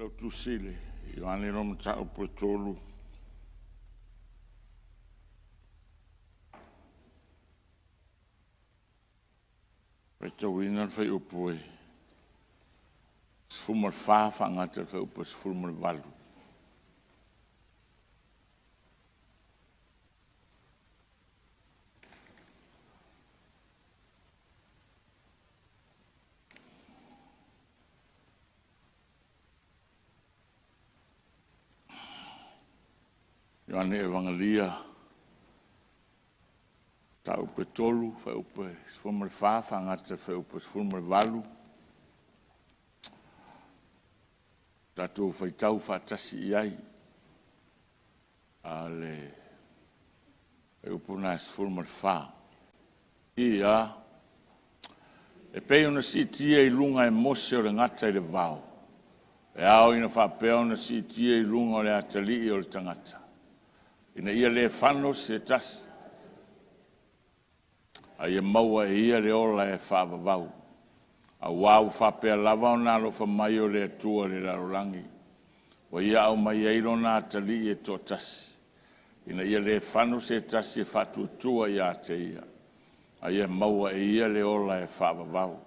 Lau Tusi i le Ioane lona mataupu e 3. Faitauina le fuaiupu e 14 faagata i le fuaiupu e 18. Ioane Evagelia, mataupu e 3, fuaiupu e 14 faagata i le fuaiupu e 18. Tatou faitau faatasi i ai a o le fuaiupu lena e 14. Ia, e pei ona siitia i luga e Mose o le gata i le vao, e ao ina faapea ona siitia i luga o le atalii o le tagata, ina ia le fano se tasi, a ia maua e ia le ola e faavavau. Aua ua faapea lava ona alofa mai o le Atua i le lalolagi, ua Ia aumaia ai Lona Atalii e toatasi, ina ia le fano se tasi e faatuatua ia te Ia, a ia maua e ia le ola e faavavau.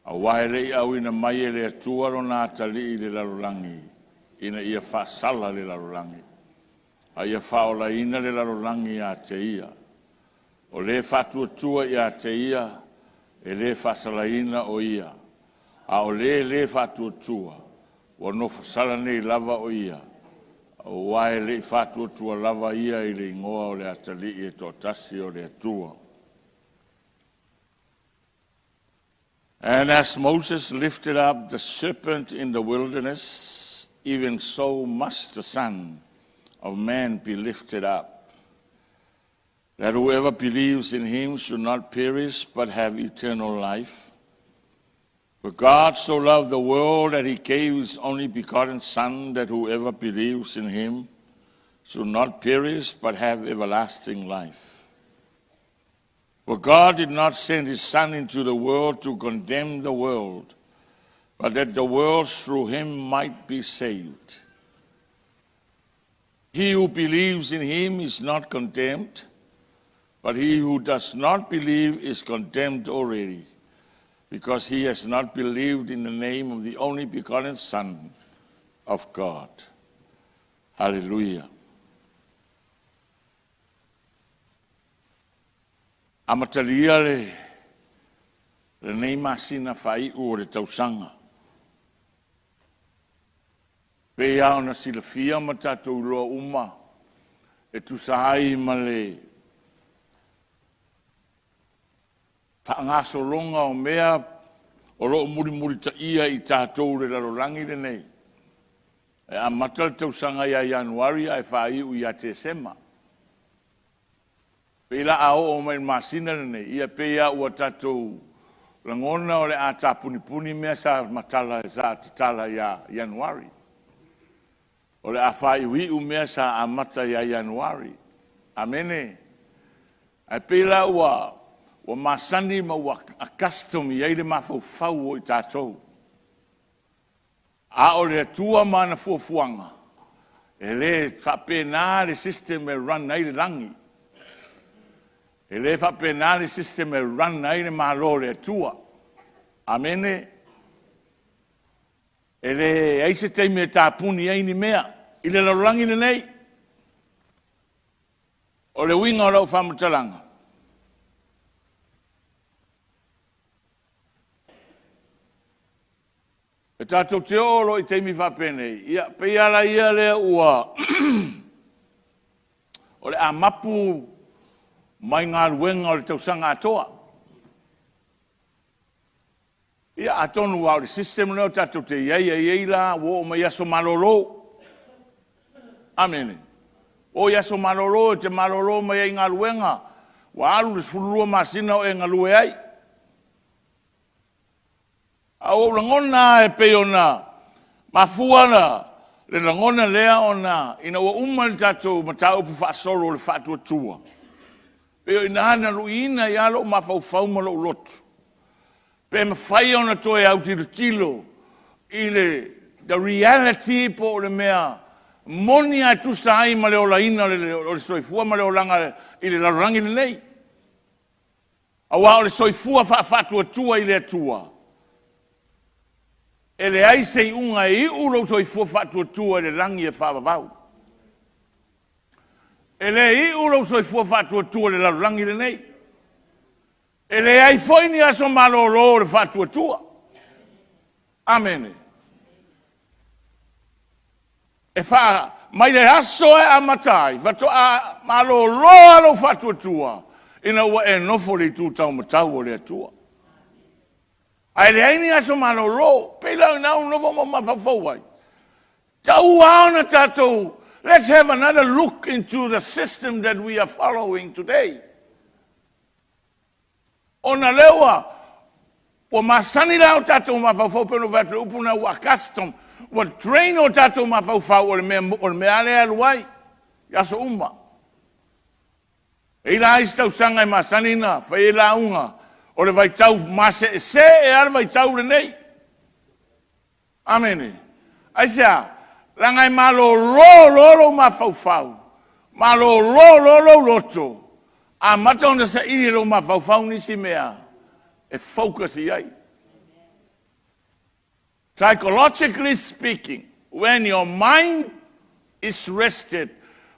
Aua e le i auina mai e le Atua Lona Atalii i le lalolagi ina ia faasala le lalolagi, a ia faaolaina le lalolagi ia te Ia. O le faatuatua ia te Ia, e le faasalaina o ia, a o le le faatuatua, ua nofo sala nei lava o ia, aua e le i faatuatua lava ia i le igoa o le Atalii e toatasi o le Atua. And as Moses lifted up the serpent in the wilderness, even so must the Son of Man be lifted up, that whoever believes in him should not perish but have eternal life. For God so loved the world that he gave his only begotten Son, that whoever believes in him should not perish but have everlasting life. For God did not send his Son into the world to condemn the world, but that the world through him might be saved. He who believes in him is not condemned, but he who does not believe is condemned already, because he has not believed in the name of the only begotten Son of God. Hallelujah. Amatalia le lenei masina faaiu o le tausaga. Pei lava ona silafia ma tatou iloa uma e tusa ai ma le faagasologa o mea o lo o mulimulitaia i tatou i le lalolagi lenei. E amata le tausaga ia Ianuari ae faaiu ia Tesema. Pei la a oo mai i le masina lenei, ia pei lava ua tatou lagona o le a tapunipuni mea sa matala sa tatala ia Ianuari. O le a faaiuiu mea sa amata ia Ianuari. Amene. Ae pei la ua masani ma ua accustom i ai le mafaufau o i tatou. A o le Atua ma ana fuafuaga, e le faapena le system e run ai le lagi. E le faapena le system e run ai le Malo o le Atua. Amene. E leai se taimi e tapuni ai ni mea i le lalolagi lenei. O le uiga o lau faamatalaga, e tatou te oo loa i taimi faapenei, ia pei lava la ia lea ua o le a mapu mai galuega o le tausaga atoa. Ia atonu aua o le system lena tatou te i ai, e i ai la ua oo mai i aso malolo. Amene. Oo i aso malolo e te malolo mai ai i galuega, ua alu le 12 masina o e galue ai. A ua ou lagona lava e pei ona mafua le lagona lea ona ina ua uma le tatou mataupu faasolo o le faatuatua, pei o i ina na luiina ai lava lou mafaufau ma lou loto, pe mafai ona toe autilotilo i le the reality po o le mea moni a tusa ai ma le olaina o le soifua ma le olaga i le lalolagi lenei. Aua o le soifua faafaatuatua i le Atua, e leai se iuga e iu lou soifua faatuatua i le lagi e faavavau. E le iu lou soifua faatuatua i le lalolagi lenei. E leai foi ni aso malolo o le faatuatua. Amene. E faa mai le aso e amata ai, faatoa malolo lava lou faatuatua ina ua e nofo i le itu taumatau o le Atua. Ae leai ni aso malolo. Pei la o ina ua nofo ma mafaufau ai, tau lava ona tatou, let's have another look into the system that we are following today. Ona lea ua masani la o tatou mafaufau, pe ona fai atu le upu na ua custom, ua train o tatou mafaufau o le mea lea e alu ai i aso uma. E i la isi tausaga e masani na fai ai lauga, o le vaitau maseesee lava le vaitau lenei. Amene. Aisea? Leaga e malolo loa lou mafaufau, malolo loa lou loto, amata ona saili e lou mafaufau nisi mea e focus i ai. Psychologically speaking, when your mind is rested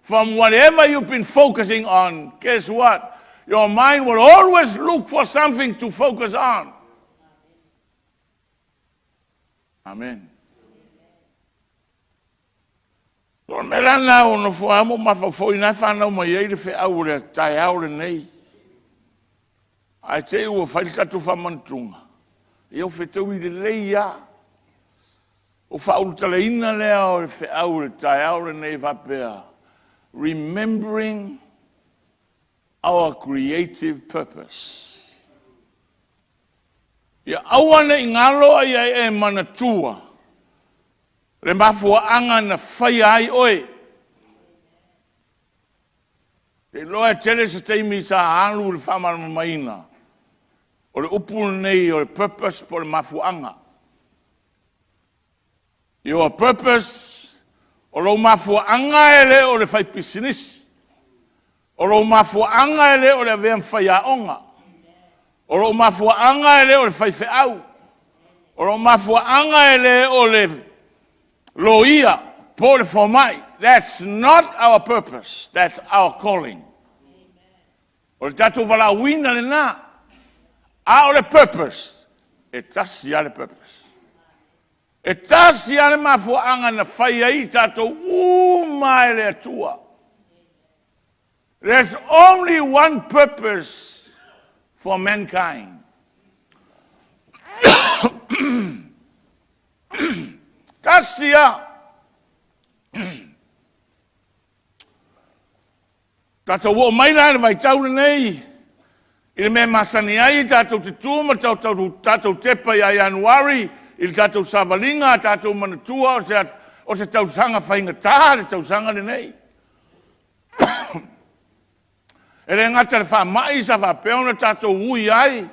from whatever you've been focusing on, guess what? Your mind will always look for something to focus on. Amen. O le mea la lena o nofo mo mafaufau ina whanau mai ai le feau o le taeao lenei. Ae te i ua fai le tatou faamanatuga, ia o fetaui lelei lava. O faaulutalaina lea o le feau o le taeao lenei faapea, remembering our creative purpose. Ia aua ne i galo ai e manatua le mafuaaga na faia ai oe. Te iloa e tele se taimi sa alu i le faamalamalamaina o le upu lenei o le purpose po o le mafuaaga. Your purpose, o lou mafuaaga e le o le fai pisinisi. O lou mafuaaga e le o le avea ma faiaoga. O lou mafuaaga e le o le faifeau. O lou mafuaaga e le o le loia po o le fomai. That's not our purpose. That's our calling. O le tatou valaauina lena. A o le purpose, e tasi lava le purpose. E tasi lava le mafuaaga na fai ai tatou uma e le Atua. There's only one purpose for mankind. Tasi lava. Tatou oo mai la i le vaitau lenei, i le mea masani ai tatou te tu ma tatou tepa ia Ianuari i le tatou savaliga, a tatou manatua o se tausaga faigata le tausaga lenei. E le gata i le faamai sa faapea ona tatou ui ai,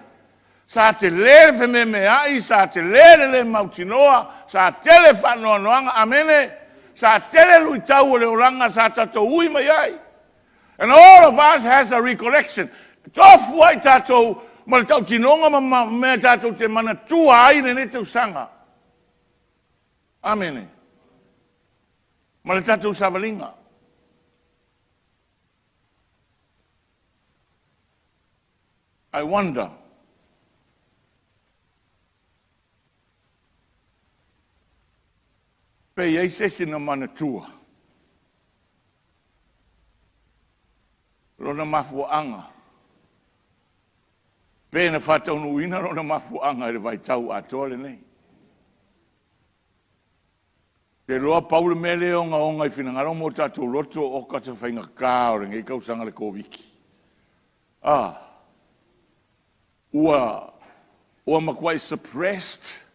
sa tele le fememeai, sa tele le le mautinoa, sa tele faanoanoaga, amene, sa tele luitau o le olaga sa tatou ui mai ai. And all of us has a recollection. Tofu ai tatou ma le tautinoga ma mea tatou te manatua ai lenei tausaga. Amene. Ma le tatou savaliga. I wonder pe i ai se isi na manatua lona mafuaaga pe na faataunuuina lona mafuaaga i le vaitau atoa lenei. Te iloa pau le mea lea e ogaoga i finagalo mo tatou loto o ka se faigata o lenei tausaga le Koviti. Ah, ua matuai suppressed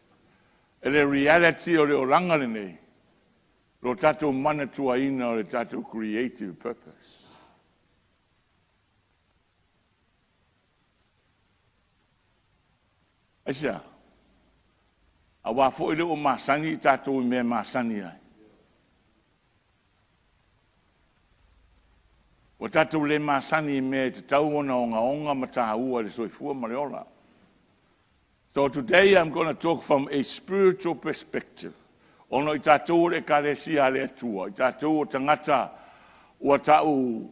e le reality o le olaga lenei lo tatou manatuaina o le tatou creative purpose. Aisea? Aua foi lea ua masani i tatou i mea e masani ai. Ua tatou le masani i mea e tatau ona ogaoga ma taua i le soifua ma le ola. So today I'm going to talk from a spiritual perspective. Ona o i tatou o le ekalesia a le Atua, i tatou o tagata ua tau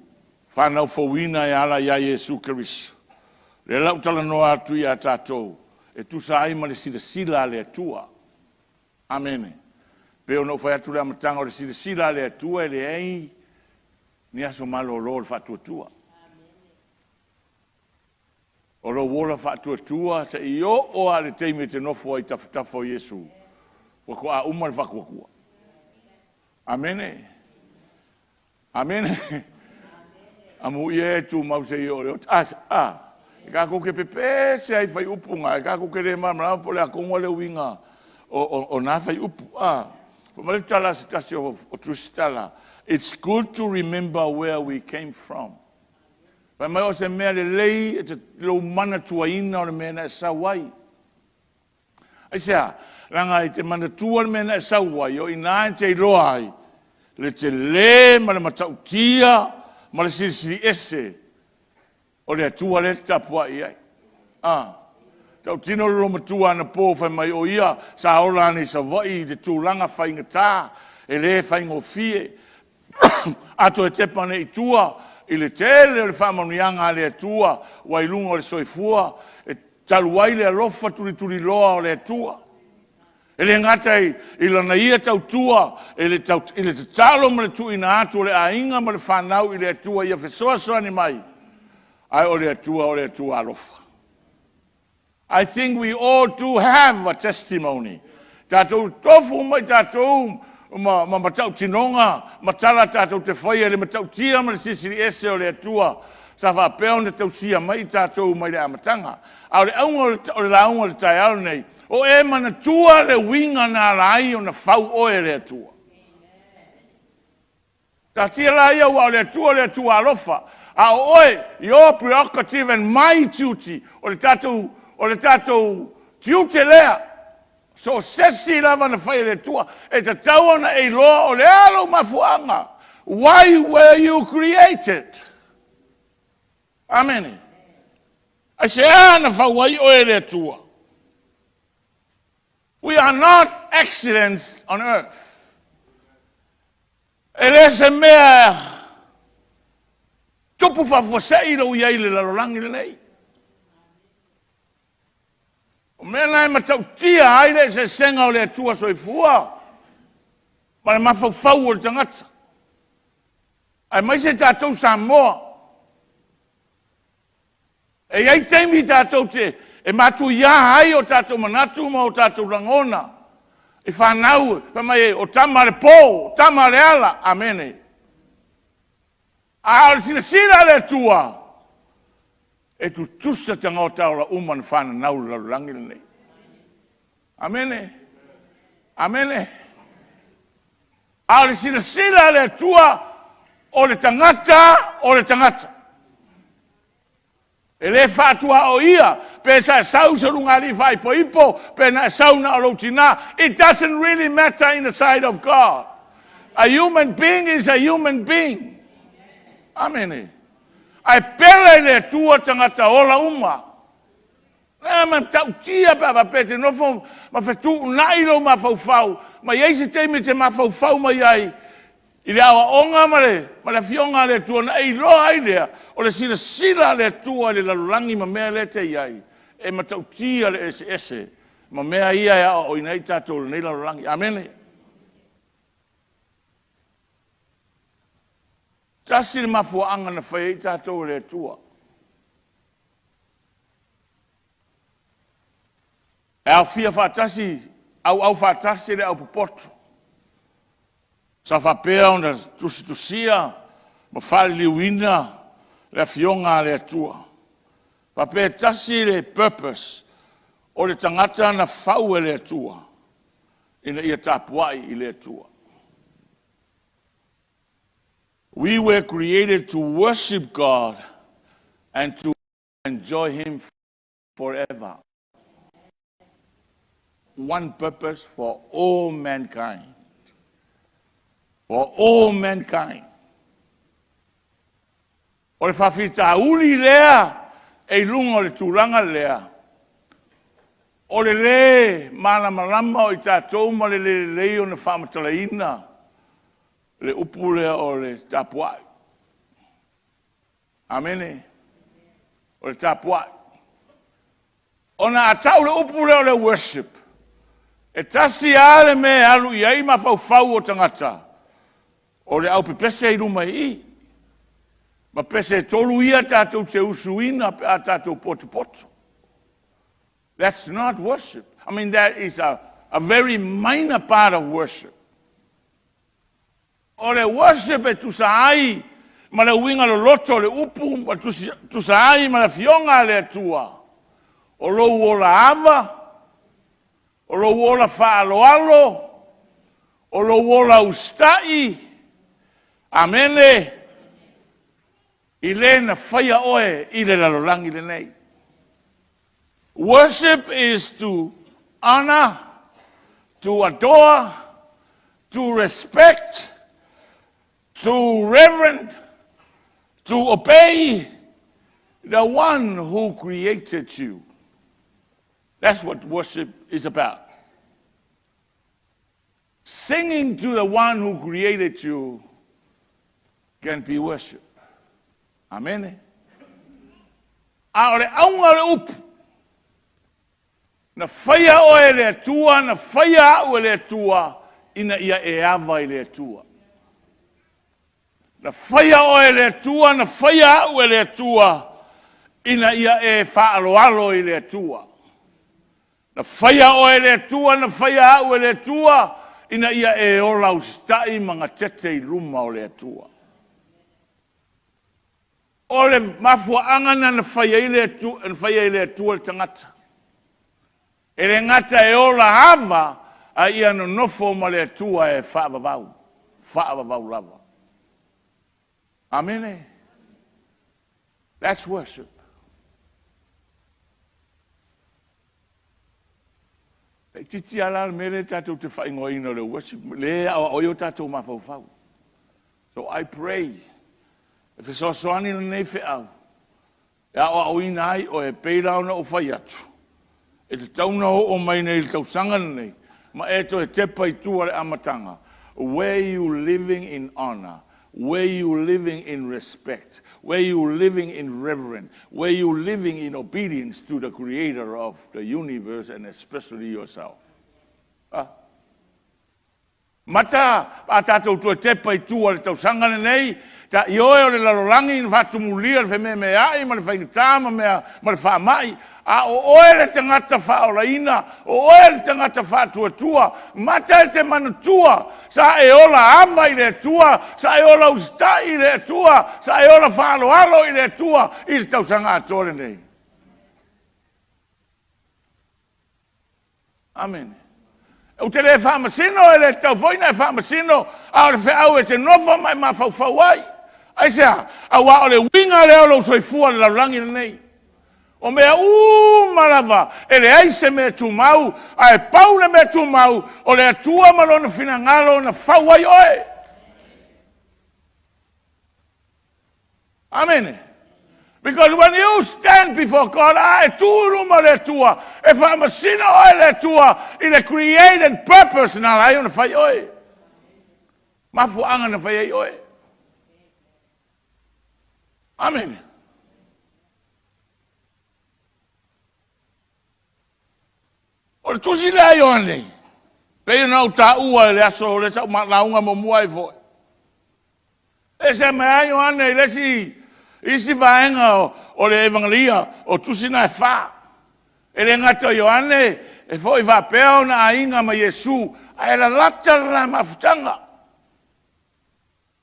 fanau fouina e ala ia Iesu Keriso. Lea la ou talanoa atu ia tatou e tusa ai ma le silasila a le Atua. Amene. Pei ona ou fai atu i le amataga o le silasila a le Atua e leai ni aso malolo o le faatuatua. O lou ola faatuatua seia oo lava i le taimi e te nofo ai i tafatafa o Iesu, faatoa uma le faatuatua. Amene. Amene. Amuia e tumau seia oo i le oti. A, a, e tatou te pepese lava i fuaiupu na, e tatou te le malamalama po o le a tonu le uiga o na fuaiupu. A, fai mai le tala a se tasi o tusitala, it's good to remember where we came from. Fai mai o se mea lelei e te lou manatuaina o le mea na e sau ai. Aisea? Leaga e te manatua le mea na e sau ai, o i ina e te iloa ai le tele ma le matautia ma le silisili ese o le Atua lea e te tapuai i ai. Ah. Tautino le loomatua anapo fai mai o ia sa ola ane i Savaii i le tulaga faigata e le faigofie. A toe tepa nei i tua i le tele o le faamanuiaga a le Atua ua i luga o le soifua, e talu ai le alofa tulituliloa o le Atua. E le gata i lana ia tautua i le tatalo ma le tuuina atu o le aiga ma le fanau i le Atua ia fesoasoani mai, ae o le Atua o le Atua alofa. I think we all do have a testimony. Tatou tofu mai tatou ma matautinoga ma tala tatou te faia i le matautia ma le silisili ese o le Atua sa faapea ona tausia mai i tatou mai le amataga. A o le auga o le lauga o le taeao lenei, o e manatua le uiga na ala ai ona fau oe e le Atua. Taatia laia aua o le Atua o le Atua alofa. A o oe, your prerogative and my duty, o le tatou tiute lea, so o se isi lava na fai e le Atua, e tatau ona e iloa o le a lou mafuaaga. Why were you created? Amen. Aisea na fau ai oe e le Atua? We are not accidents on earth. E le se mea tupu faafuasei lou iai i le lalolagi lenei. O mea na e matautia ai le eseesega o le Atua soifua ma le mafaufau o le tagata. Aemaise tatou Samoa. E i ai taimi tatou te e matuia ai o tatou manatu ma o tatou lagona i fanau, fai mai o tama a le po, o tama a le ala. Amene. A o le silasila a le Atua, e tutusa tagata ola uma na fananau i le lalolagi lenei. Amene. Amene. A o le silasila a le Atua, o le tagata, o le tagata. E le faatuaoia pe sa e sau se lugalii faaipoipo, pe na e sau na o lou tina. It doesn't really matter in the sight of God. A human being is a human being. Amene. Ae pele i le Atua tagata ola uma. Na matautia pe a faapea te nofo ma fetuunai lou mafaufau, ma i ai se taimi te mafaufau mai ai i le aoaoga ma le afioga a le Atua na e iloa ai lea, o le silasila a le Atua i le lalolagi ma mea lea te i ai, e matautia le eseese ma mea ia e aoaoina ai tatou i lenei lalolagi. Amene. Tasi le mafuaaga na fai ai tatou e le Atua. E aofia faatasi, auau faatasi le aupopoto. Sa faapea ona tusitusia ma faaliliuina le afioga a le Atua. Faapea e tasi le purpose o le tagata na fau e le Atua ina ia tapuai i le Atua. We were created to worship God and to enjoy Him forever. one purpose for all mankind. For all mankind. O le faafitauli lea e i luga o le tulaga lea, o le lē malamalama o i tatou ma le le lelei ona faamatalaina le upu lea o le tapuai. Amene. O le tapuai. Ona a tau le upu lea o le worship, e tasi lava le mea e alu i ai mafaufau o tagata, o le aupepese i luma i i, ma pese e tolu ia tatou te usuina pe a tatou potopoto. That's not worship. I mean, that is a very minor part of worship. O le worship e tusa ai ma le uiga loloto o le upu ma tusa ai ma le afioga a le Atua, o lou ola ava, o lou ola faaaloalo, o lou ola usitai, amene, i le na faia oe i le lalolagi lenei. Worship is to honor, to adore, to respect, to reverend, to obey the one who created you. That's what worship is about. Singing to the one who created you can be worship. Amen. A o le auga o le upu, na faia oe e le Atua, na faia au e le Atua, ina ia e ava i le Atua. Na faia oe e le Atua, na faia au e le Atua, ina ia e faaaloalo i le Atua. Na faia oe e le Atua, na faia au e le Atua, ina ia e ola usitai ma gatete i luma o le Atua. O le mafuaaga lena na fai ai le Atua le tagata. E le gata e ola ava, a ia nonofo ma le Atua e faavavau, faavavau lava. Amene. That's worship. E titi ala le mea lea tatou te faaigoaina o le worship, le aoao ai o tatou mafaufau. So I pray, e fesoasoani lenei feau, e aoaoina ai oe, e pei la ona ou fai atu, e tatau ona oo mai nei i le tausaga lenei, ma e toe tepa i tua i le amataga, where you living in honor, where you living in respect, where you living in reverence, where you living in obedience to the creator of the universe and especially yourself. Ah. Mata a tatou toe tepa i tua le tausaga lenei, ta i oe o le lalolagi na faatumulia le fememeai ma le faigata ma mea ma le faamai, a o oe le tagata faaolaina, o oe le tagata faatuatua, mata e te manatua, sa e ola ava i le Atua, sa e ola usitai i le Atua, sa e ola faaaloalo i le Atua i le tausaga atoa lenei. Amene. Ou te le faamasino, e le tatau foi ona e faamasino, a o le feau e te nofo ma e mafaufau ai. Aisea? Aua o le uiga lea o lou soifua i le lalolagi lenei. O mea uma lava, e leai se mea tumau, ae pau le mea tumau, o le Atua ma lona finagalo na fau ai oe. Amene. Because when you stand before God, a e tu i luma o le Atua, e faamasino oe le Atua i le created purpose na ala ai ona fai oe. Mafuaaga na fai ai oe. Amene. O le tusi lea Ioane, pei ona ou taua i le aso o le sau lauga muamua ai foi. E se mai ai Ioane i le isi vaega o le Evangelia o tusi na e fa. E le gata o Ioane e foi faapea ona aiga ma Iesu, ae lalata le la mafutaga.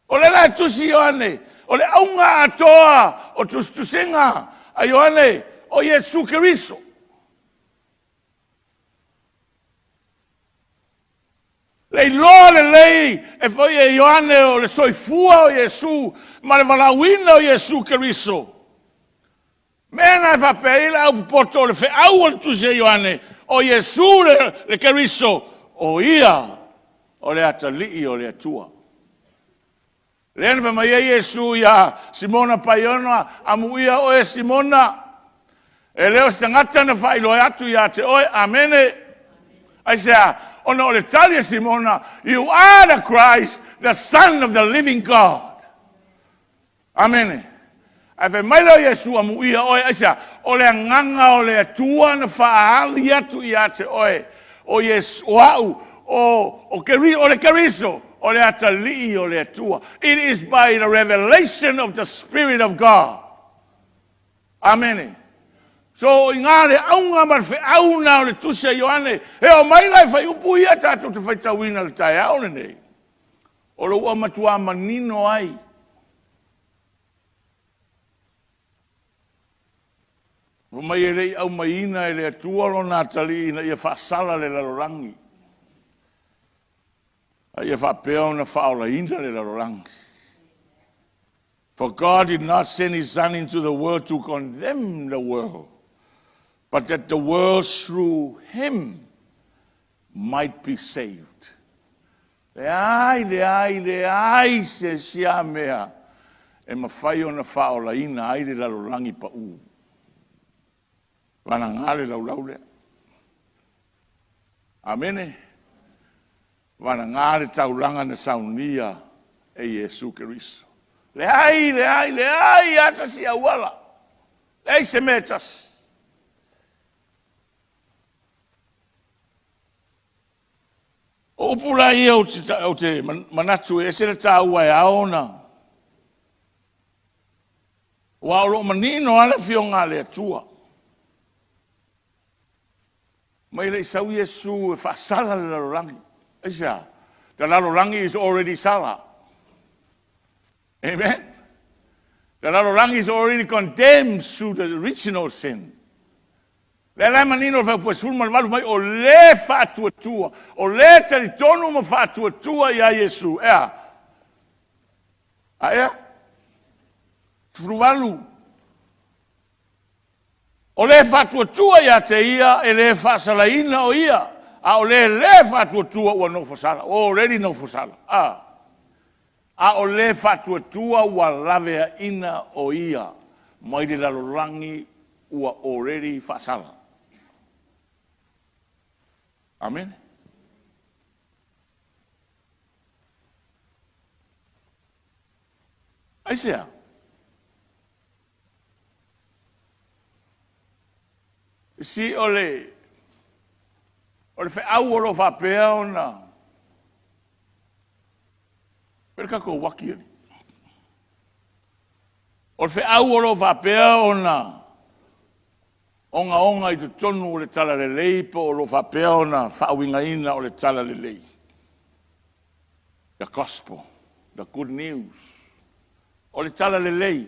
O le la e tusi Ioane, o le auga atoa o tusitusiga a Ioane o Iesu Keriso. Le iloa lelei e foi e Ioane o le soifua o Iesu ma le valaauina o Iesu Keriso. Mea na e faapea ai le aupopoto o le feau o le Tusi a Ioane, o Iesu le Keriso, o Ia o le atalii o le Atua. Lea na fai mai ai Iesu ia Simona Paiona, amuia oe Simona, e le o se tagata na faailoa atu ia te oe. Amene. Aisea? Ona o le tali a Simona, you are the Christ, the Son of the living God. Amene. Ae fai mai lea o Iesu, amuia oe, aisea? O le agaga o le Atua na faaali atu ia te oe, o Iesu, o au, o le Keriso, o le atalii o le Atua. It is by the revelation of the Spirit of God. Amene. So, i ngā le auga ma le feau na o le Tusi a Ioane, e o mai la e fai upu ia tatou te faitauina le taeao lenei, o lo ua matua manino ai. Fai mai e le i aumaiina e le Atua lona atalii ina ia faasala le lalolagi, a ia faapea ona faaolaina le lalolagi. For God did not send His Son into the world to condemn the world, but that the world through Him might be saved. Leai, leai, leai se sia mea e mafai ona faaolaina ai le lalolagi pau. Vanaga le laulau lea. Amene. Vanaga le taulaga na saunia e Iesu Keriso. Leai, leai, leai, ata si auala. Leai se mea e tasi. O upu la ia ou te manatu e ese le taua e ao ona. Ua o loo manino lava le afioga a le Atua. Mai le i sau Iesu e faasala le lalolagi. Aisea? The lalolagi is already sala. Amen. The lalolagi is already condemned through the original sin. Le la manino fa pua 18 mai o le faatuatua, o le talitonu ma faatuatua ia Iesu. Ea. A ea? 18. O le faatuatua ia te ia e le faasalaina o ia, a o le le faatuatua ua nofo sala. Already nofo sala. Ah. A o le faatuatua ua laveaina o ia mai le lalolagi ua already faasala. Amen. Aisea? Si o le feau o lo faapea ona pele tatou waki ali. O le feau o lo faapea ona ongaonga i totonu o le talalelei po o lo faapea ona faauigaina o le talalelei. The gospel, the good news. O le talalelei.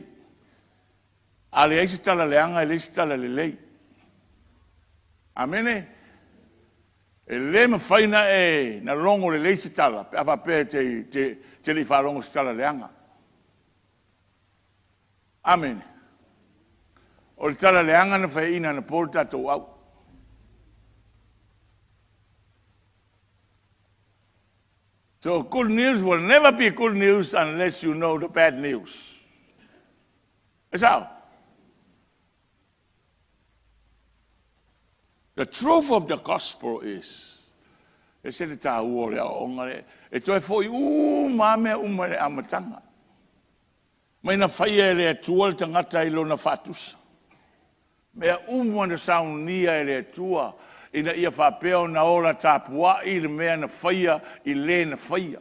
A leai se talaleaga e leai se talalelei. Amene. E le mafai na e na logo lelei se tala pe a faapea te le i faalogo se talaleaga. Amene. O le talaleaga na faiaina na po le tatou au. So good news will never be good news unless you know the bad news. Is how? The truth of the gospel is, e se le tāua o le aoaoga le, e toe foi uma mea uma le amataga. Mai na faia e le Atua le tagata i lona faatusa. Mea uma na saunia e le Atua, ina ia faapea ona ola tapuai le mea na faia i le na faia.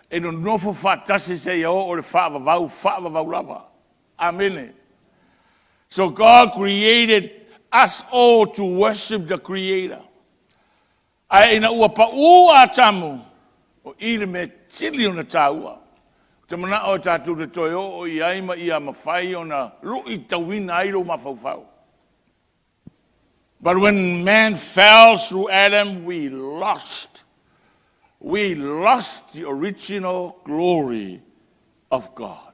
E nonofo faatasi se ia o le faavavau, faavavau lava. Amene. So God created us all to worship the Creator. Ae ina ua pau Atamu, o i le mea tili ona tāua. Te mana o tātou te toe o i ai ma ia mawhai ona lui tauina ai lo mafaufau. But when man fell through Adam, we lost. We lost the original glory of God.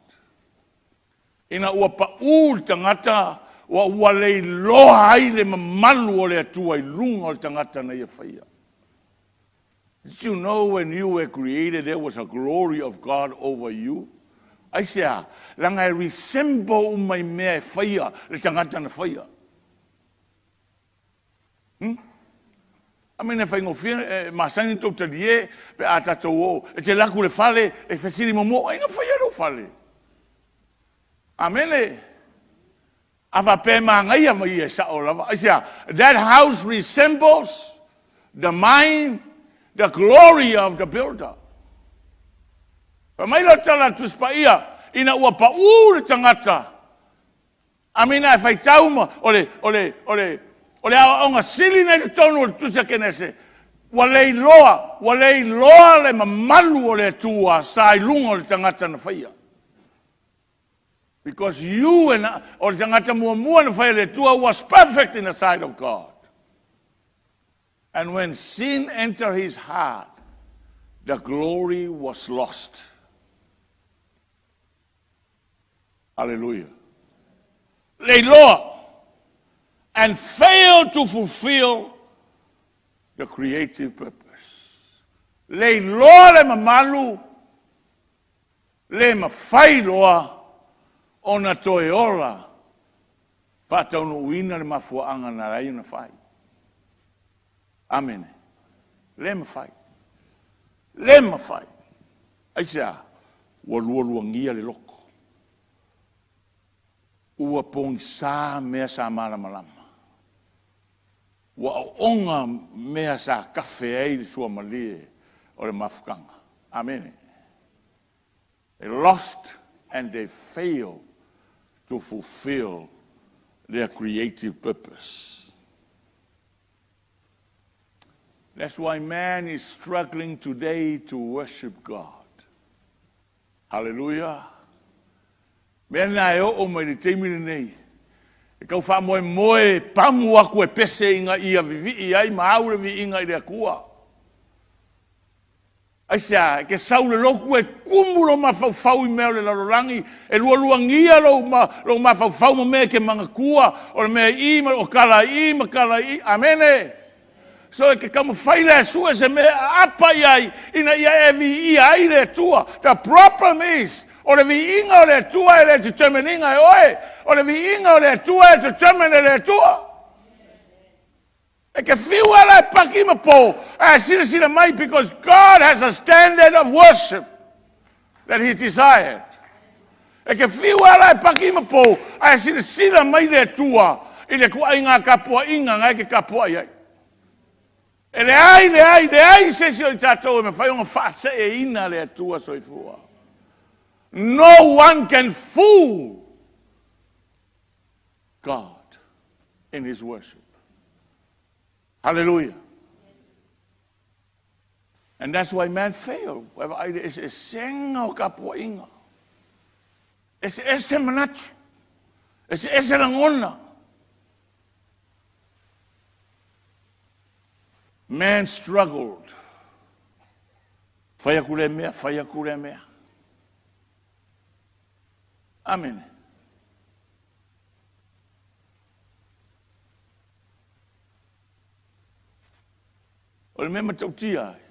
Ina ua pau le tagata Ua leiloa ai le mamalu o le Atua i luga o le tagata na ia faia. Did you know when you were created there was a glory of God over you? Aisea? Leaga e resemble uma i mea e faia le tagata na faia. A mea e faigofie, e masani ona tou talie pe a tatou oo, e te alu atu i le fale, e fesili muamua, o ai na faia lou fale? Amene. A faapea e manaia ma ia e sao lava. Aisea? That house resembles the mind, the glory of the builder. Fai mai le tala a le Tusi Paia, ina ua pau le tagata, amina e faitau ma o le aoaoga sili nei totonu o le Tusi a Kenese, ua leiloa, ua leiloa le mamalu o le Atua sa i luga o le tagata na faia. Because you and I, o le tagata muamua na faia le Atua was perfect in the sight of God. And when sin entered his heart, the glory was lost. Hallelujah. Leiloa and failed to fulfill the creative purpose. Leiloa le mamalu, le mafai loa ona toe ola faataunuuina le mafuaaga na ala ai ona fai. Amene. Le mafai. Le mafai. Aisea? Ua lualuagia le loto. Ua pogisa mea sa malamalama. Ua oona mea sa kafe ai le suamalie o le mafutaga. Amene. They lost and they failed to fulfill their creative purpose. That's why man is struggling today to worship God. Hallelujah. Mea na e oo mai le taimi lenei. E tau faamoemoe pamu atu e pese ina ia vivii ai ma au le viiga i le Atua. Aisea, e te sau le lotu e tumu lo mafaufau i mea o le lalolagi, e lualuagia lou mafaufau ma mea e te manatua, o le mea i ma o tala i ma tala i. Amene. So e te taumafai le sue se mea aapa i ai, ina ia e viia ai le Atua. The problem is, o le viiga o le Atua e le determine ina e oe. O le viiga o le Atua e determine e le Atua. E ke fiu ala e paki ma po, a silasila mai, because God has a standard of worship that He desired. E ke fiu ala e paki ma po, a silasila mai le Atua i le tuaiga tapuaiga na e ke tapuai ai. E leai, leai, leai se isi o i tatou e mafai ona faaseeina le Atua soifua. No one can fool God in His worship. Hallelujah. And that's why man failed. E eseesega o tapuaiga. E eseese manatu. E eseese lagona. Man struggled. Fai aku le mea, fai aku le mea. Amen. O le mea matautia ai.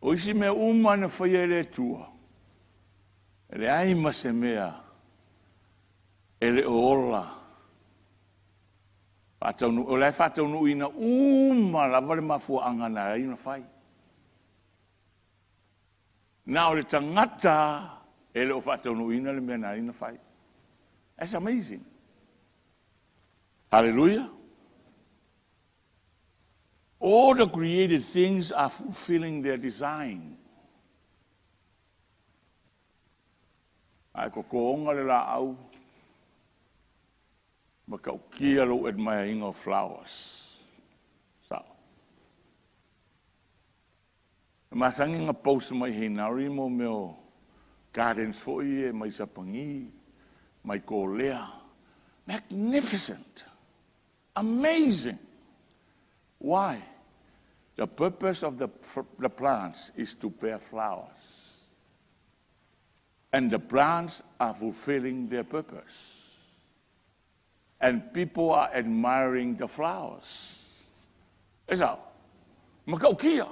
O isi mea uma na faia e le Atua. E leai ma se mea e le o ola. O le faataunuuina uma lava le mafuaaga na ai na fai. Na o le tagata e le o faataunuuina le mea na ai na fai. That's amazing. Hallelujah. All the created things are fulfilling their design. Ae kokoga le laau ma taukia lou admiring of flowers. Sao. E masani na post mai Hinari mo mea o gardens foi e mai Sapagi, mai Kolea. Magnificent. Amazing. Why? The purpose of the plants is to bear flowers. And the plants are fulfilling their purpose. And people are admiring the flowers. E sao? Matautia.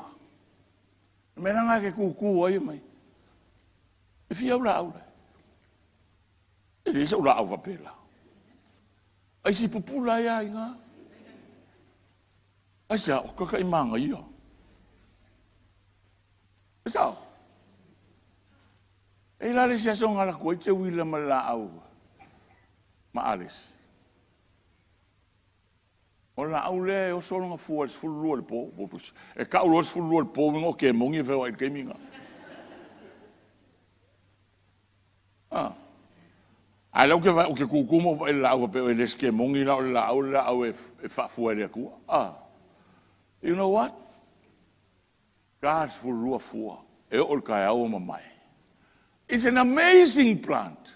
Me la ngā ke kūkū ai mai. E fia au la au. E le sau la au wapela. Ai si pupula ia inga. Ai sia, o kaka i manga ia. E sao? E la le sia songa la kua i te wila ma la au. Ma Alice. O la au le o solo nga fua le 12 le po. E ka ulo 12 le po wingo ke mongi e whewa i le keiminga. Ah. Ai lau ke vai o ke kukumo vai la au pe o le ske mongi la o la au la au e faafua le akua. Ah. You know what? God's 12 fua. E o le kai au mamai. It's an amazing plant.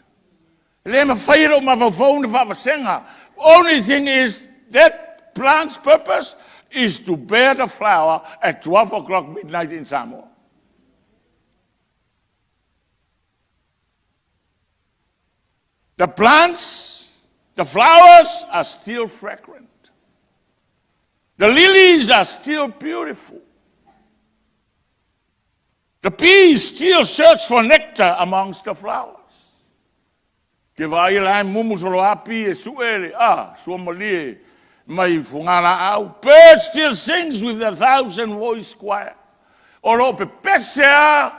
Le ma whai ro ma whau na whavasenga. Only thing is that plant's purpose is to bear the flower at 12 o'clock midnight in Samoa. The plants, the flowers are still fragrant. The lilies are still beautiful. The bees still search for nectar amongst the flowers. Ke vai lai mumu solo api e suele, ah, sua malie, mai fungala au. Birds still sings with their thousand voice choir. O lo pe pese a,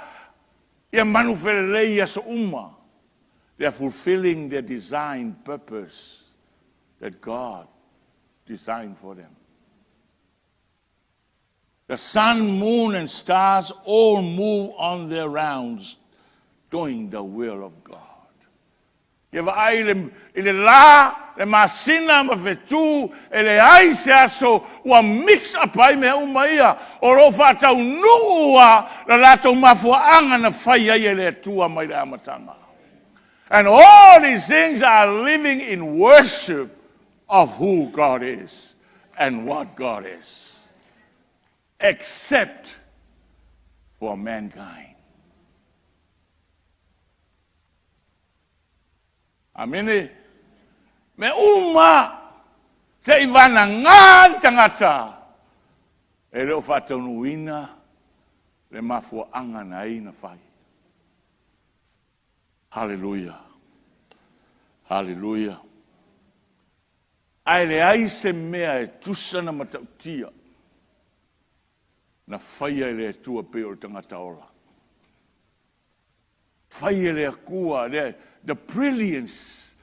ia manu felelei ia so uma. They are fulfilling their design purpose that God designed for them. The sun, moon, and stars all move on their rounds, doing the will of God. Ke vaai i le la, le masina ma fetu, e le ai se aso, ua mix up ai mea uma ia, o lo whaatau nua, la latou mafuaanga na fai ai e le Atua mai le amatanga. And all these things are living in worship of who God is and what God is. Except for mankind. Amene. Me uma se i vana ngā le tangata. E leo whaataunuina le mafuaanga na ai na fai. Hallelujah. Hallelujah. Ai le ai se mea e tusa na matautia. Na whaia e le Atua pe o le tangata ola. Whaia le Atua, the brilliance.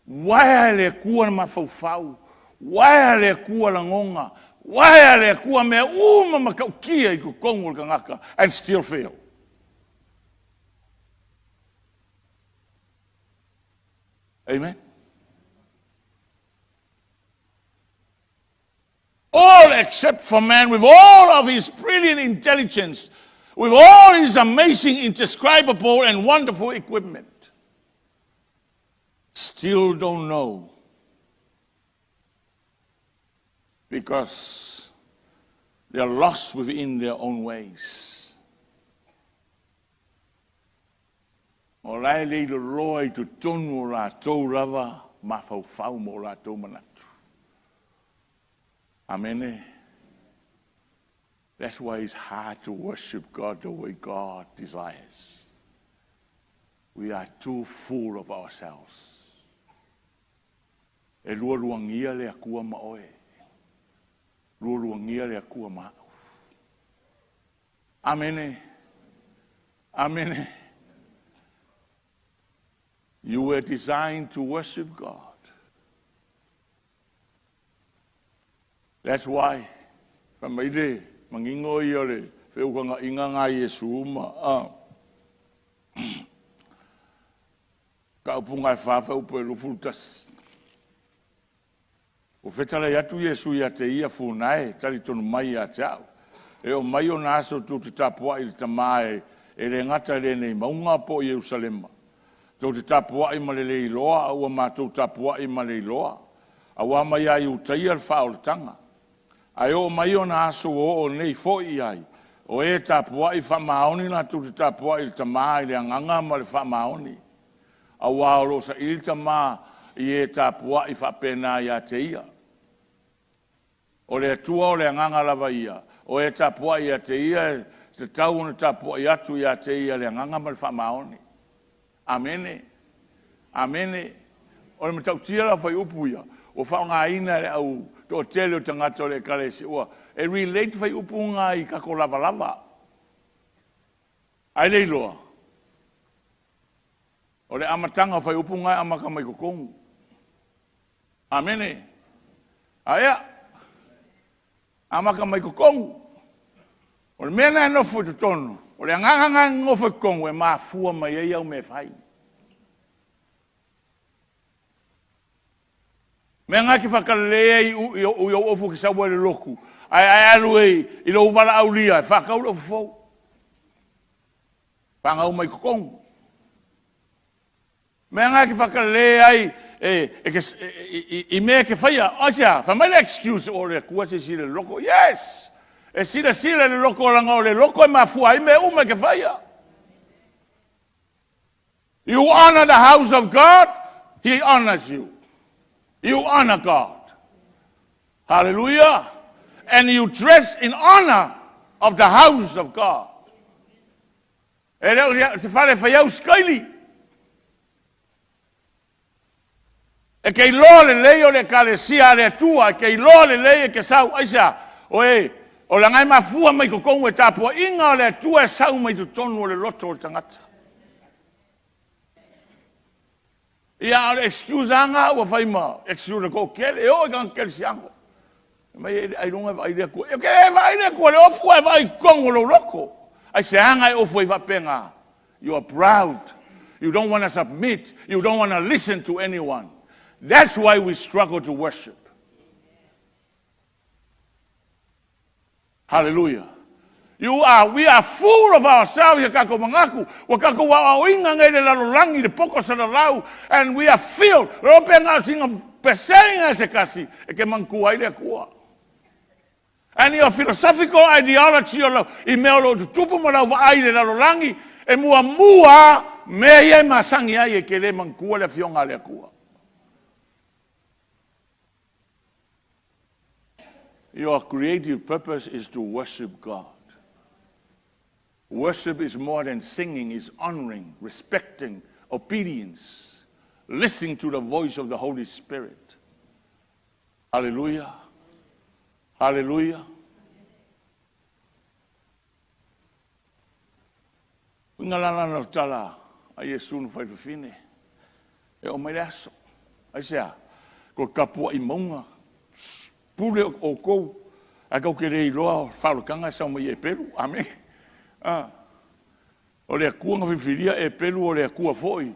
Waia le Atua na mawhauwhau. Waia le Atua langonga. Waia le Atua mea uma matautia i kukongu o le kangaka. And still fail. Amen. All except for man, with all of his brilliant intelligence, with all his amazing, indescribable and wonderful equipment, still don't know. Because they are lost within their own ways. O lai le ilo loa i totonu o latou lava, mafaufau mo latou manatu. Amen. That's why it's hard to worship God the way God desires. We are too full of ourselves. E lua luangia le akua ma oe. Lua luangia le akua ma au. Amen. Amen. You were designed to worship God. That's why, fa mai le mangingo ia o le feukanga inga ngā Iesu ma, ah. Ka upunga e whawha upo e lufu tas. O whetala i atu Iesu ia te ia fūnae, tali tonu mai ia te au. E o mai o nā aso tū te tapua i le tamae e le ngata le nei maunga po i Yerusalema. Tō te tapua i ma le leiloa, au a mātou tapua i ma leiloa. Au a mai ai utaia le whaolatanga. Ai o mai o nā aso o o nei foi ai. O e tapua i wha maoni nā tū te tapua i le tamae le anganga ma le wha maoni. Au a o lo sa ili tama i e tapuai faapena ia te Ia. O le Atua o le Agaga lava Ia, o e tapuai ia te Ia e tatau ona tapuai atu ia te Ia i le agaga ma le faamaoni. Amene. Amene. O le matautia la o fuaiupu ia, ua faaaogaina e le au toatele o tagata o le ekalesia, ua e relate fuaiupu na i tatou lavalava. Ae le iloa, o le amataga o fuaiupu na e amata mai totonu. Amene. Aea, amata mai totonu. O le mea lena e nofo i totonu, o le agaga lena e nonofo i totonu e mafua mai ai au mea e fai. O mea na e te faatalale ai i ou ofu e te sau ai i le lotu, ae a e alu ai i lou valaaulia e faatau le ofu fou. Fanau mai totonu. O mea na e te faatalale ai i mea e te faia. Aisea? Fai mai le excuse, o le Atua e silasila i le loto. Yes! E silasila i le loto leaga o le loto e mafua ai mea uma e te faia. You honor the house of God, He honors you. You honor God. Hallelujah. And you dress in honor of the house of God. E le o se fale fai au sikaili. E te iloa lelei o le ekalesia a le Atua, e te iloa lelei e te sau. Aisea? O e, o laga e mafua mai totonu e tapuaiga o le Atua e sau mai totonu o le loto o le tagata. Ia, a o le excuse lava lena ua fai ma excuse a le toatele, e oo i tagata kerisiano. Mai ailoga e vaai le Atua. E te vaai le Atua i le ofu ae vaai i totonu o lou loto. Aisea na e ofu ai faapena? You are proud. You don't want to submit. You don't want to listen to anyone. That's why we struggle to worship. Hallelujah. You are, we are full of ourselves ia tatou manatu. Ua tatou aoaoina nei le lalolagi, le poto salalau, and we are filled. Lo pe na o sina pesega se kasi e ke manatua ai le Atua. And your philosophical ideology o lau, i mea o lo o tutupu ma lau vaai i le lalolagi, e muamua mea ia e masani ai e ke le manatua le afioga a le Atua. Your creative purpose is to worship God. Worship is more than singing, is honoring, respecting, obedience, listening to the voice of the Holy Spirit. Hallelujah. Hallelujah. Uiga la lana o tala a Iesu na fai fafine. E oo mai le aso. Aisea? Ko tapuai mauga, pule o outou, ae tou te le iloa faaolataga e sau mai e pelu. Amene. Ah. O le Atua na filifilia e pelu, o le Atua foi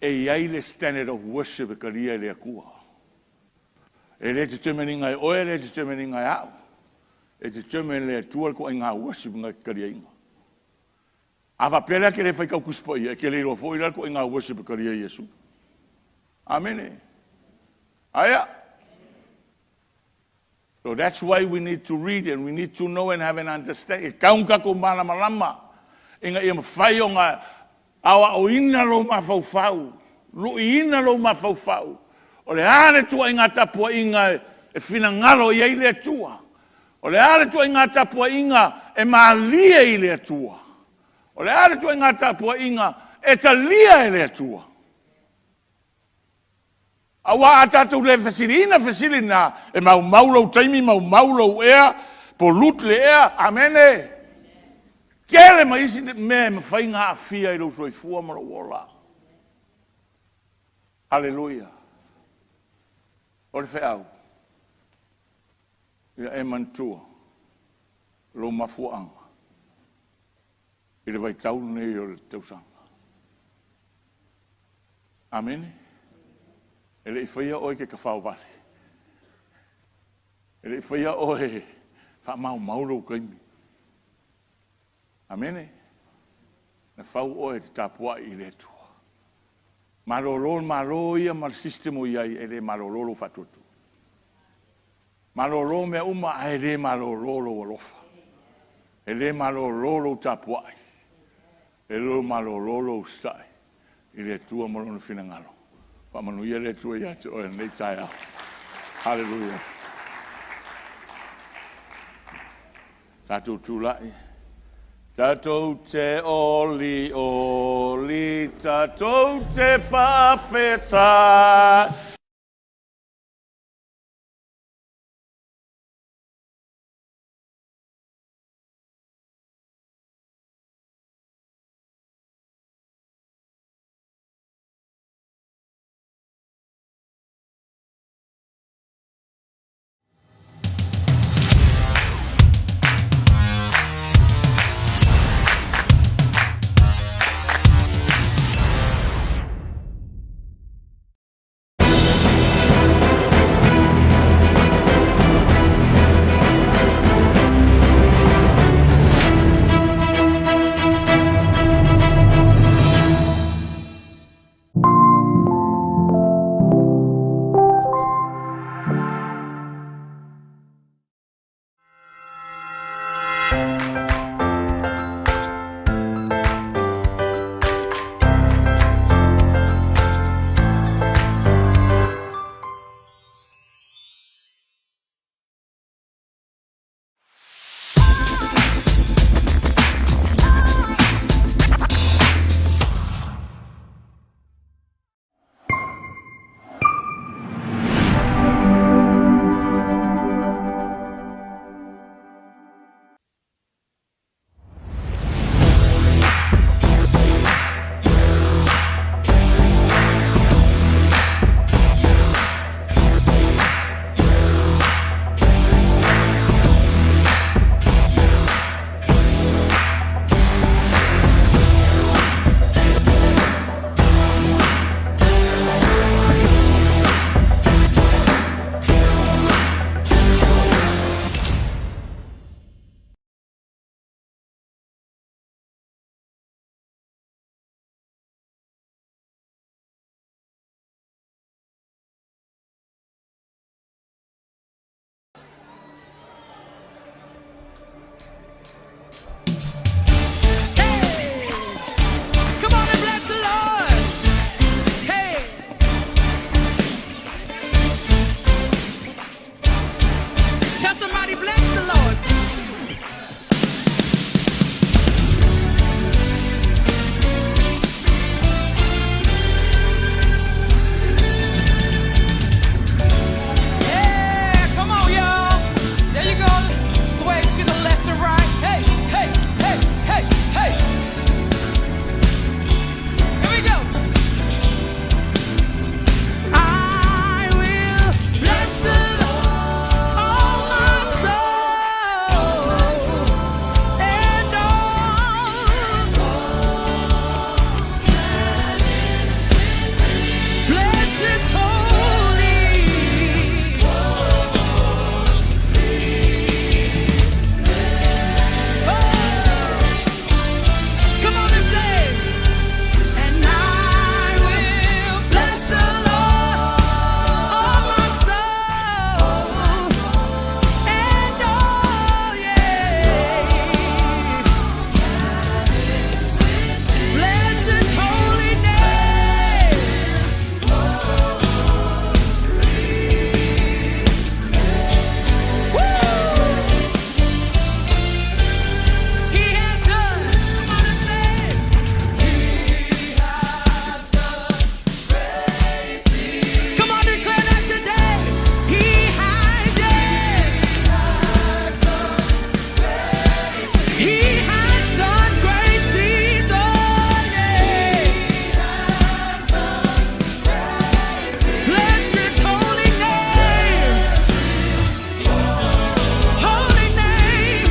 e i ai le standard of worship e talia e le Atua. E le determine ina e oe, e le determine ina e au. E determine le Atua le ituaiga worship na e taliaina. A faapea lea ke le fai tau Tusi Paia, e ke le iloa foi la le ituaiga worship e talia e Iesu. Amene. Aia. So that's why we need to read and we need to know and have an understanding. E tau tatou malamalama ina ia mafai ona aoaoina lou mafaufau, luiina lou mafaufau. O le a le ituaiga tapuaiga e finagalo i ai le Atua? O le a le ituaiga tapuaiga e malie i le Atua? O le a le ituaiga tapuaiga e talia e le Atua? Aua a tatou le fesiliina fesili na, e maumau lou taimi, maumau lou ea, pollute le ea. Amene. Tele ma isi mea e mafai ona aafia i lou soifua ma lou ola. Haleluia. O le feau, ia e manatua lou mafuaaga i le vaitau lenei o le tausaga. Amene. E le i faia oe e te tafaovale. E le i faia oe e faamaumau lou taimi. Amene. Na fau oe e te tapuai i le Atua. Malolo le Malo ia ma le system o i ai, e le malolo lou faatuatua. Malolo mea uma, ae le malolo lou alofa. E le malolo lou tapuai. E le malolo lou usitai i le Atua ma Lona finagalo. Faamanuia le Atua ia te oe i lenei taeao. Haleluia. Tatou tulai. Tatou te oli oli, tatou te faafetai. Come on and bless the Lord. Hey. Tell somebody, bless the Lord. Yeah, come on, y'all. There you go. Sway to the left and right. Hey, hey, hey, hey, hey. Here we go. I will bless the Lord, oh my soul, and all. Bless His holy. Oh. Come on and say. And I will bless the Lord, oh my soul, and all, yeah. Bless His holy name. Woo! He has done. Come on and say it. Come on, declare that today. He has, yeah. He has done great things, oh yeah. Bless His holy name, holy name.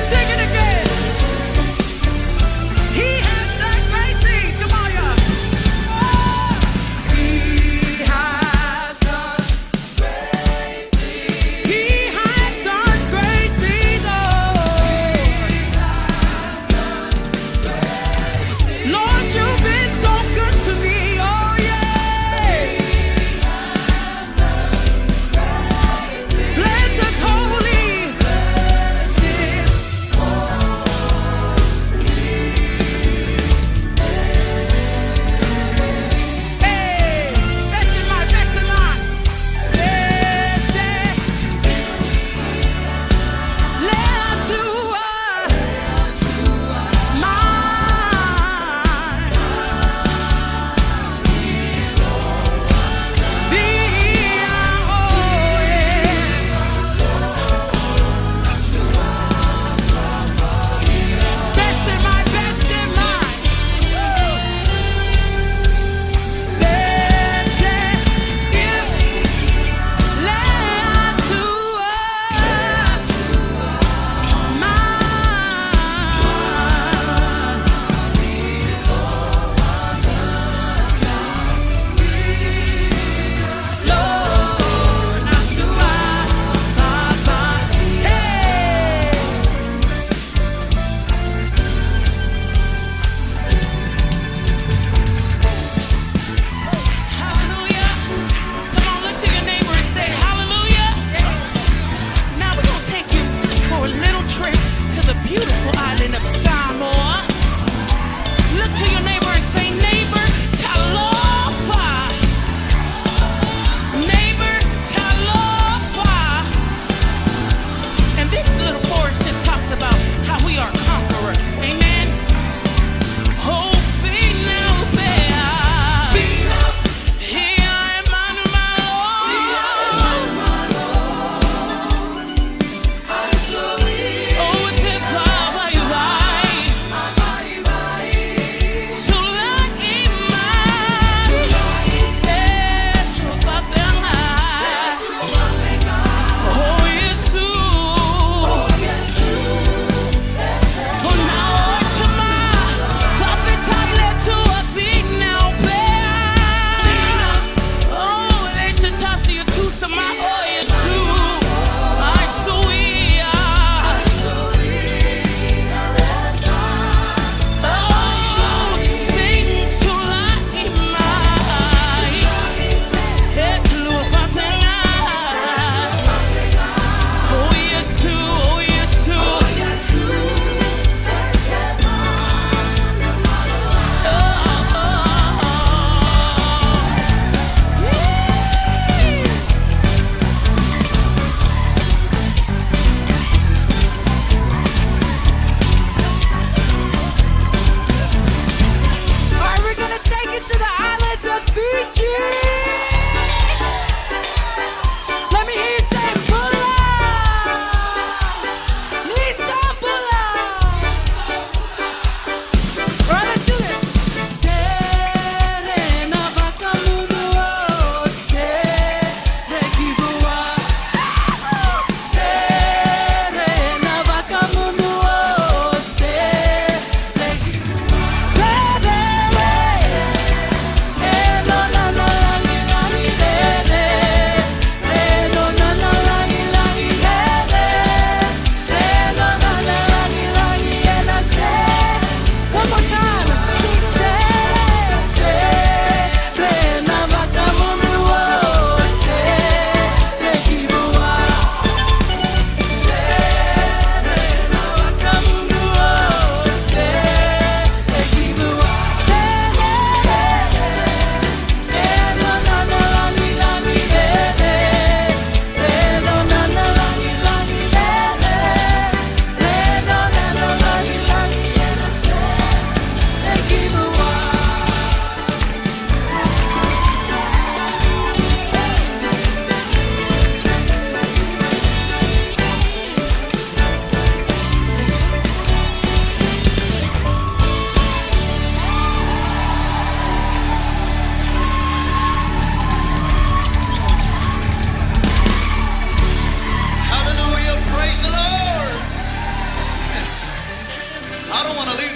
Sing it again. He has done great things. Come on, y'all. Oh, he has done great things. He has done great things. Oh, Lord, you've been so good to me. Oh, yeah. Bless His holy. Bless His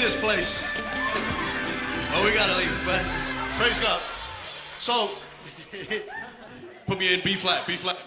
this place. Well, we gotta leave, but praise God. So, put me in B flat, B flat.